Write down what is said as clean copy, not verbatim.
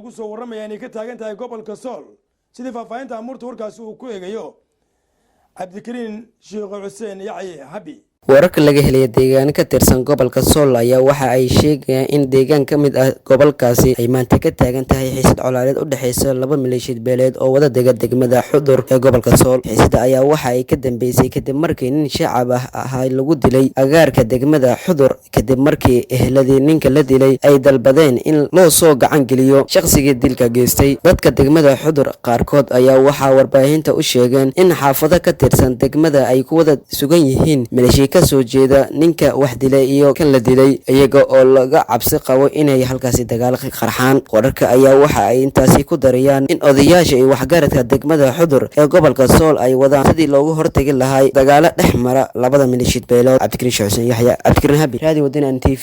Lagu soo warramaya inay ka taagan tahay gobolka Sool, sidii faahfaahinta amuurta warkaasi uu ku eegayo Cabdikariin Sheekh Xuseen Yacyi Habi. Wararka laga helaya deegaano ka tirsan gobolka Sool ayaa waxa ay sheegayaan in deegaan ka mid ah gobolkaasi ay maanta ka taagan tahay xiisad colaadeed u dhexeysa laba maleeshiyad beeleed oo wada dega degmada Xudur ee gobolka Sool. Xiisada ayaa waxa ay ka dambeysay kadib markii nin shacab ahaa lagu dilay agaarka degmada Xudur, kadib markii eheladii ninka la dilay ay dalbadeen in loo soo gacan geliyo shaqsigii dilka geystay. Dadka degmada Xudur qaarkood ayaa waxaa warbaahinta u sheegeen in xaafado ka tirsan degmada ay ku wada sugan yihiin maleeshiya kasoo jeeda ninka wax dilay iyo kan la dilay, iyaga oo laga cabsi qabo inay halkaasi dagaal ka qarxaan. Wararka ayaa waxa ay intaasi ku darayaan in odayaasha iyo waxgaradka degmada Xudur ee gobolka Sool ay wadaan sidii loogu hortagi lahay dagaalo dhex mara labada maleeshiyad beelood. Cabdikariin Sheekh Xuseen Yaxya, Cabdikariin Habi, Raadi Wadani TV.